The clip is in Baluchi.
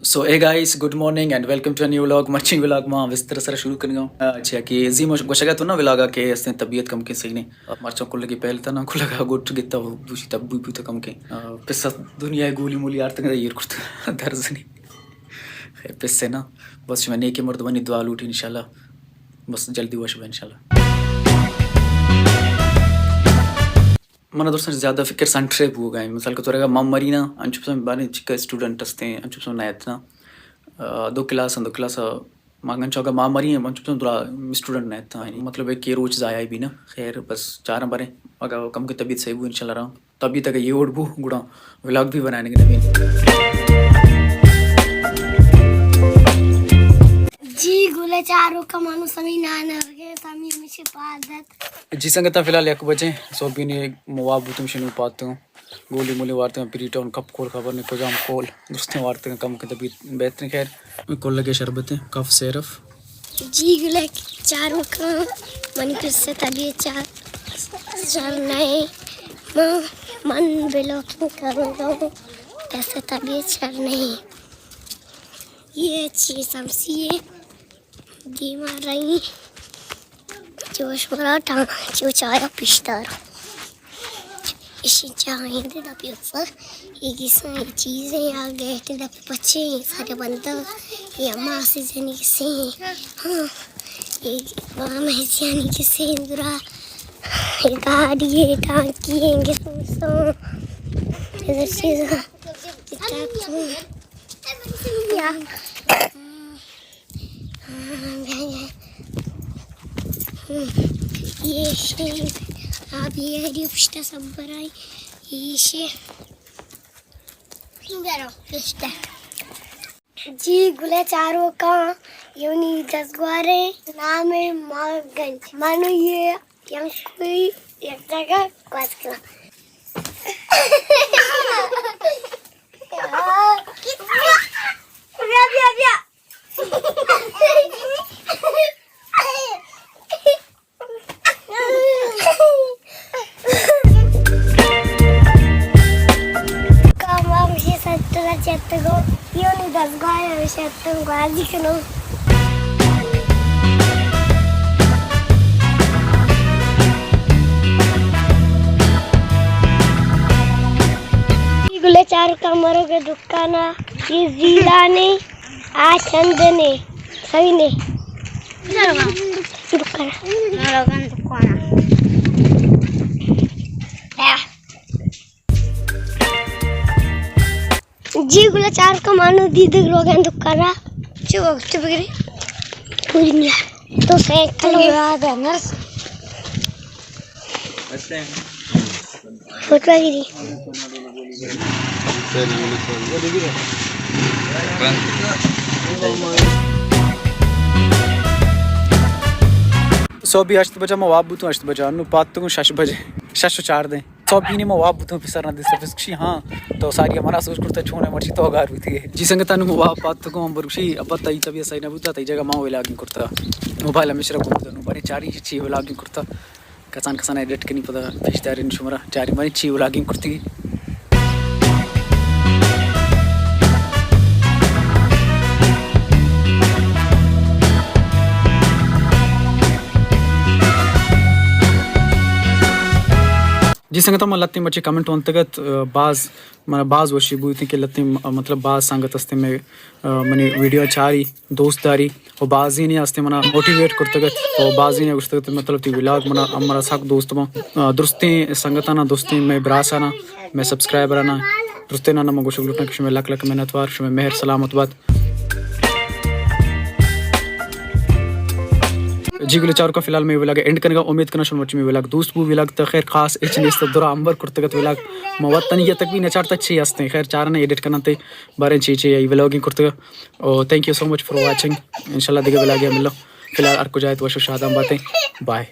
So hey guys, good morning and welcome to a new vlog. مرچی ولاگ ما بستر سر شروع کنگا، چیا کہ زی مش گوشگا تو نا ولاگا کہ استیں طبیعت کم کے صحیح نہیں. مرچاں کلگی پہل تھا نا، کلگا گٹ گتا، دوشی تب بھی بوتا کم کے. پسا دنیا گولی مولی آرتنگ ایر کرتا درزنی. خیر پسے نا، بس شما نیکی مردمانی دعا لوٹی انشاءاللہ. بس جلدی وش بہ انشاءاللہ. من درستاں زیادہ فکر سنٹرے بوگا ہیں. مثال کے طور اگر ماں مری نا، انچو پسند بارے چکا اسٹوڈنٹ ہستے ہیں، انچو پسند نہ اتنا. دو کلاس ہیں، دو کلاس مانگن چوکا ماں مری ہیں، انچو پسند درا اسٹوڈنٹ نہ اتنا. مطلب ایک یہ روچ ضائع بھی نا. خیر بس چاروں بارے اگر کم کی طبیعت صحیح بو انشاءاللہ رہا. طبیعت اگر یہ اوڑ بو گڑا ولاگ بھی بنانے کے نبی. جی گلے چاروں کا مانو سمی نانا ہو گئے، سمی ہمیشہ پاس دت. جی سنگتاں، فی الحال یک بجے سوبی نے مواب بوتم شنو پاتوں. گولی مولی وارتوں، پری ٹاؤن کپ کول خبر نے کجام کول درستیں وارتوں، کم کے طبیعت بہترین. خیر کل لگے شربتیں کف سیرف. جی گلے چاروں کا منی پسے طبیعت چار سر نہیں. من، من بلاگنگ کروں گا، پسے طبیعت چار نہیں. یہ چیز ہم سی ہے. دیما رہی جو شمارا ٹان جو چایا پیشدار. اشی چاہیں دے دپی اوپر. یہ گساں یہ چیزیں یا گیٹ دپ پچے سارے بندہ یا ماسی زنی گسیں. ہاں، یہ مامی زنی گسیں درا. یہ گاڑی ہے، ٹانکی ہے، گسوں گسوں. یہ چیزاں. یا یہ شے، آپ یہ ہری پشتا سب برائی. یہ شے برو پشتا. جی گلے چاروں کا یونی دزگوارے نام ہے ماگنج. مانو یہ یم کوئی یک جگہ گواز کنا. بیا، بیا، بیا. کام ہمیشہ سچ تو سچ اتگو، یونی دزگوار ہمیشہ اتگو، گوازی کنو. گلے چاروں کا مرو کے دکانا، یہ زیلانے آ چندنے سوینے. دکانا. دکانا. جی گلے چاروں کا مانو دیدگ روگن دکانا. چو وقت بگری؟ پوری نیا. تو سائیکل یاد ہے نرس. فوٹو گیری. سوبی ہشت بجہ ما واب بوتوں، ہشت بجہ انو پاتگوں شش بجے، شش و چاردہ. سوبی نے ما واب بوتوں پسر نہ دیستا، پس کشی ہاں تو ساری منا سوچ کرتا چون ہے مرچی تو گار بوتی ہے. جی سنگتانو ما واب پاتگوں، ہم برکشی ابا تئی طبیعت صحیح نہ بوتا، تئی جگہ ما ولاگنگ کرتا. موبائل ہمیشہ رکھوں تو نو بارے چاری چی ولاگنگ کرتا. کسان کسان ایڈٹ کنی پدا پیش دارین شمارا چاری مانی چی ولاگنگ کرتی. جی سنگتاں، من لتیں بچے کمنٹ ونتگ ات، باز من باز وشی بوتیں کہ لتیں، مطلب، باز سنگت استیں میں، منی ویڈیو چاری، دوست داری. و بازینے ہستیں منا موٹیویٹ کرتگ ات و بازینے گوشتگ ات، مطلب، تئی ولاگ منا، ہم منا سک دوست باں. آ، درستیں سنگتانا، درستیں مئے براسانا، مئے سبسکرائبرانا، درستینانا من گوشگ لوٹاں کہ شمئے لک لک منتوار، شمئے مہر سلامت بات. جی گلے چاروکاں، فی الحال مئے ولاگ اینڈ کنگا. امید کناں شما مرچی مئے ولاگ دوست بو. ولاگ تہ خیر خاص ہچ نیست، درا امبر کرتگ ات ولاگ. ما وت تنیگہ تک بھی نہ چارتا چی ہستیں. خیر چارنے ایڈٹ کناں تے باریں چی چی ای ولاگیں کرتگ. او، thank you so much for watching. انشاءاللہ دگہ ولاگے ملو. فی الحال ہر کجا ات وش و شاداں باتیں. بائے.